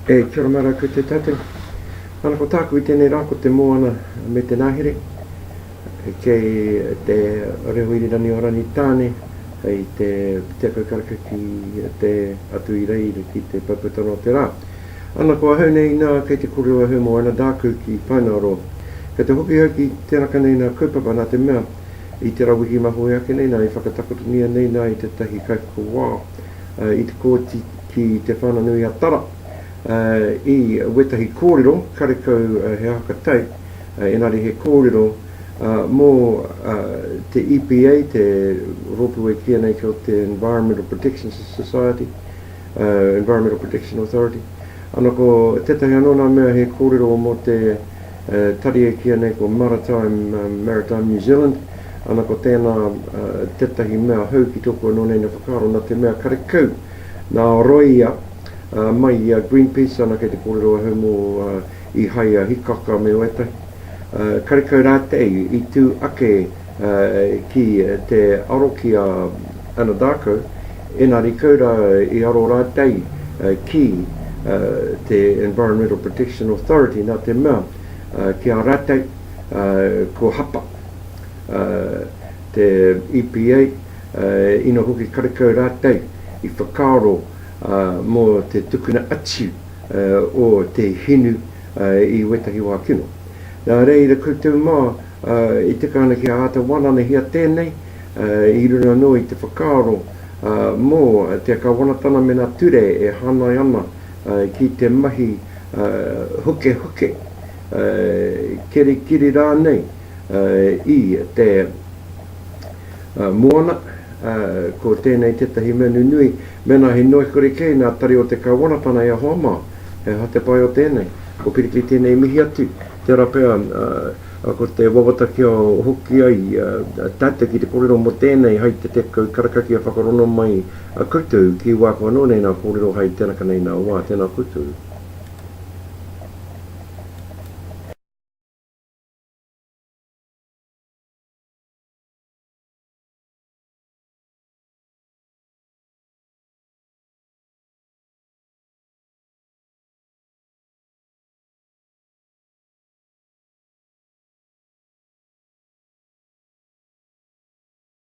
E, kia ora mai rā koutou tātou. Ana ko tāku i tēnei rā ko te moana me te ngahere. Kei te reo irirangi o Rangitāne, hei te tekau karaka ki te atu i reira ki te pauputanga o te rā. Ana ko ahau nei nā kei te kōrero ahau mō Anadarko ki Paengaroa. Kei te hoki au ki tēraka nei nā kaupapa nā te mea i tērā wiki mahoe ake nei nā i whakatakotongia nei nā i tētahi kaiwhakawā i te kōti ki Te Whanganui-a-Tara i wētahi kōrero karekau he hakatau engari he kōrero mō te EPA, te rōpū e kīia nei ko te Environmental Protection Society, Environmental Protection Authority. Ana ko tētahi anō nā mea he kōrero mō te tari e kīia nei ko Maritime, Maritime New Zealand, ana ko tēnā tētahi mea hou ki tōku anō nei na whakaaro nā te mea karekau nā roia mai i a Greenpeace, ana kei te kōrero ahau mō Ihaia Hikaka me wētahi. Karekau rātei i tū ake ki te aro ki a Anadarko, enari kau rā i aro rātei ki te Environmental Protection Authority nā te mea ki a rātei ko hapa te EPA, ina hoki karekau rātei i whakaaro mō te tukuna atu o te hinu i wētahi wā kino. Nā reira koutou mā, e tika ana kia āta wānanahia tēnei, i runga anō i te whakaaro mō te kawanatana me nā ture e hāngai ana ki te mahi hukehuke, kerikeri rānei i te moana, ko tēnei tētahi mea nunui, mēnā he ngoikore kē nā tari o te kawanatana e hoa mā, he aha te pai o tēnei? Ko Piriti tēnei mihi atu, tērā pea ko te wawata kia hoki ai tātou ki te kōrero mō tēnei hai te tekau karaka kia whakarono mai koutou ki wāku anō nei nā kōrero hai tēnaka nei nā wā, tēnā koutou.